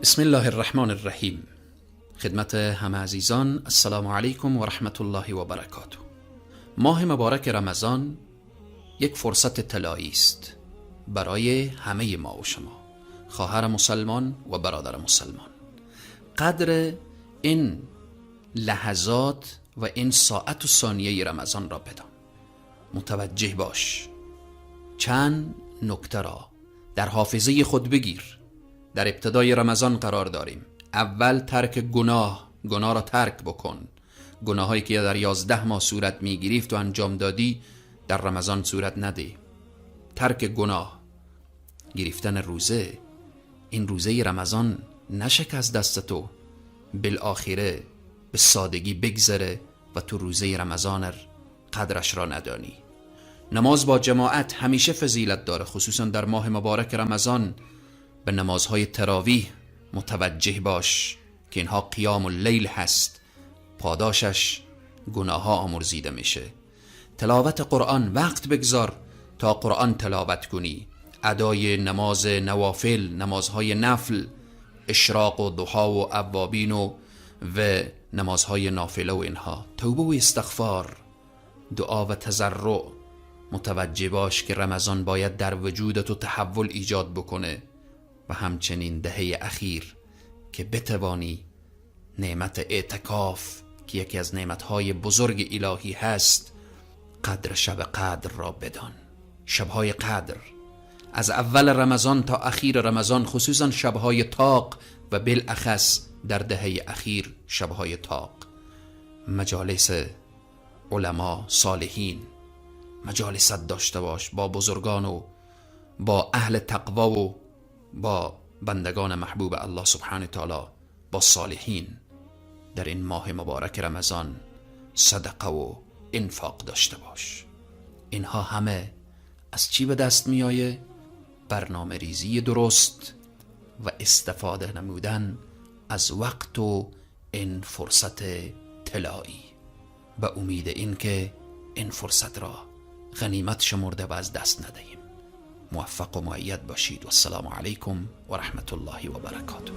بسم الله الرحمن الرحیم. خدمت همه عزیزان، السلام علیکم و رحمت الله و برکاته. ماه مبارک رمضان یک فرصت طلایی است برای همه ما و شما، خواهر مسلمان و برادر مسلمان. قدر این لحظات و این ساعت و ثانیه رمضان را بدان. متوجه باش، چند نکته را در حافظه خود بگیر. در ابتدای رمضان قرار داریم. اول ترک گناه، گناه را ترک بکن. گناهایی که در 11 ماه صورت میگرفت و انجام دادی در رمضان صورت نده. ترک گناه، گرفتن روزه. این روزه رمضان نشه که از دست تو بالآخره به سادگی بگذره و تو روزه رمضان قدرش را ندانی. نماز با جماعت همیشه فضیلت داره، خصوصا در ماه مبارک رمضان. به نمازهای تراویح متوجه باش که اینها قیام اللیل هست، پاداشش گناه ها آمرزیده میشه. تلاوت قرآن، وقت بگذار تا قرآن تلاوت کنی. ادای نماز نوافل، نمازهای نفل، اشراق و ضحا و اوابین و نمازهای نافله و اینها. توبه و استغفار، دعا و تضرع. متوجه باش که رمضان باید در وجود تو تحول ایجاد بکنه و همچنین دهه اخیر که بتوانی نعمت اعتکاف که یکی از نعمتهای بزرگ الهی هست، قدر شب قدر را بدان. شبهای قدر از اول رمضان تا اخیر رمضان، خصوصا شبهای طاق و بالاخص در دهه اخیر شبهای طاق. مجالس علما صالحین، مجالست داشته باش با بزرگان و با اهل تقوا و با بندگان محبوب الله سبحانه تعالی، با صالحین. در این ماه مبارک رمضان صدقه و انفاق داشته باش. اینها همه از چی به دست می آیه؟ برنامه ریزی درست و استفاده نمودن از وقت و این فرصت طلایی، به امید اینکه این فرصت را غنیمت شمرده و از دست ندهیم. موفق و مؤید باشید و السلام علیکم و رحمت الله و برکاته.